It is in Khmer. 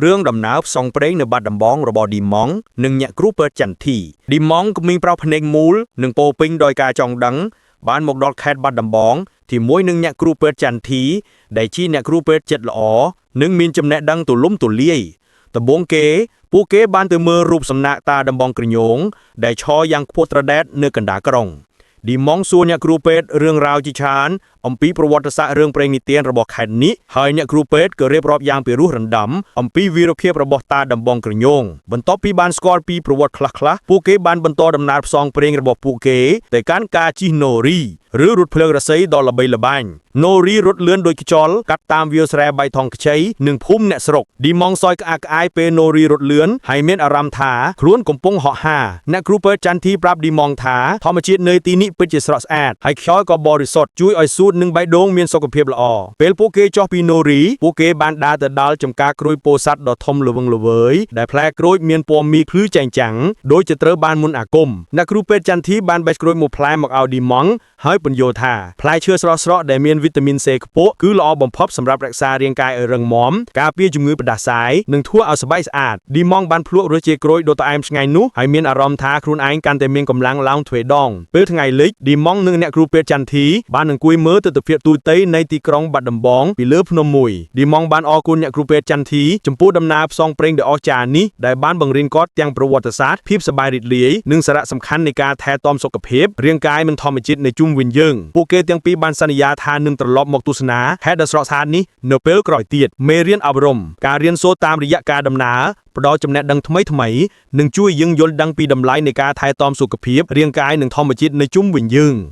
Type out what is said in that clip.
រឿងដំណើរផ្សងព្រេងនៅបាត់ដំបងរបស់ឌីម៉ង់និងអ្នកគ្រូពេទ្យចន្ទធីឌីម៉ង់ក្មេងប្រុសភ្នែកមូលនិងពោរពេញដោយការចង់ដឹងបានមកដល់ខេត្តបាត់ដំបងជាមួយនឹងអ្នកគ្រូពេទ្យចន្ទធីដែលជាអ្នកគ្រូពេទ្យចិត្តល្អនិងមានចំណេះដឹងទូលំទូលាយដំបូងគេពួកគេបានទៅមើលរូបសំណាកតាដំបងក្រញូងដែលឈរយ៉ាងខ្ពស់ត្រដែតនៅកណ្ដាលក្រុង ឌីម៉ងសួរអ្នកគ្រូពេទ្យរឿងរ៉ាវជាច្រើនអំពីប្រវត្តិសាស្ត្ររឿងព្រេងនិទានរបស់ខេត្តនេះហើយអ្នកគ្រូពេទ្យក៏រៀបរាប់យ៉ាងពិរោះរណ្ដំអំពីវីរភាពរបស់តាដំបងក្រញូងបន្ទាប់ពីបានស្គាល់ពីប្រវត្តិខ្លះៗពួកគេបានបន្តដំណើរផ្សងព្រេងរបស់ពួកគេទៅកាន់ការជិះណូរីឬរថភ្លើងរសីដ៏ល្បីល្បាញណូរីរត់លឿនដូចខ្យល់កាត់តាមវាលស្រែបៃតងខ្ចីនិងភូមិអ្នកស្រុកឌីម៉ងសយក្អាកក្អាយពេលណូរីរត់លឿនហើយមានអារម្មណ៍ថាខ្លួនកំពុងហក់ហាអ្នកគ្រូពេទ្យចន្ទធីប្រាប់ឌីម៉ងថាធម្មជាតិនៅទីនេះពិតជាស្រស់ស្អាតហើយខ្យល់ក៏បរិសុទ្ធជួយឲ្យសួតនិងបេះដូងមានសុខភាពល្អពេលពួកគេចុះពីណូរីពួកគេបានដើរទៅដល់ចំការក្រួយពោធិ៍សាត់ដ៏ធំល្វឹងល្វើយដែលផ្លែក្រូចមានពណ៌មាសភ្លឺចែងចាំងដូចជាត្រូវបានមុនអាគមអ្នកគ្រូពេទ្យចន្ទធីបានបេះក្រូចមួយផ្លែមកឲ្យឌីម៉ងហើយពន្យល់ថាផ្លែឈើស្រស់ៗដែលមានវីតាមីន C ខ្ពស់គឺល្អបំផុតសម្រាប់រក្សារាងកាយឲ្យរឹងមាំការពារជំងឺផ្ដាសាយនិងធ្វើឲ្យស្បែកស្អាតឌីម៉ងបានភ្លក់រសជាតិក្រូចដ៏ផ្អែមឆ្ងាញ់នោះហើយមានអារម្មណ៍ថាខ្លួនឯងកាន់តែមានកម្លាំងឡើងទ្វេដងពេលថ្ងៃលិចឌីម៉ងនិងអ្នកគ្រូពេទ្យចន្ទធីបានអង្គុយមើលទិដ្ឋភាពទូទៅនៃទីក្រុងបាត់ដំបងពីលើភ្នំមួយឌីម៉ងបានអរគុណអ្នកគ្រូពេទ្យចន្ទធីចំពោះដំណើរផ្សងព្រេងដ៏អស្ចារ្យនេះដែលបានបង្រៀនគាត់ទាំងប្រវត្តិសាស្ត្រភាពសប្បាយរីករាយនិងសារៈសំខាន់នៃការថែទាំសុខភាពរាងកាយនិងធម្មជាតិនៅជុំវិញយើងពួកគេទាំងពីរបានសន្យាថានឹងត្រឡប់មកទស្សនាខេត្តដ៏ស្រស់ស្អាតនេះនៅពេលក្រោយទៀតមេរៀនអប់រំការរៀនសូត្រតាមរយៈការដំណើរផ្ដល់ចំណេះដឹងថ្មីៗនិងជួយយើងយល់ដឹងពីតម្លៃនៃការថែទាំសុខភាពរាងកាយនិងធម្មជាតិនៅជុំវិញយើង។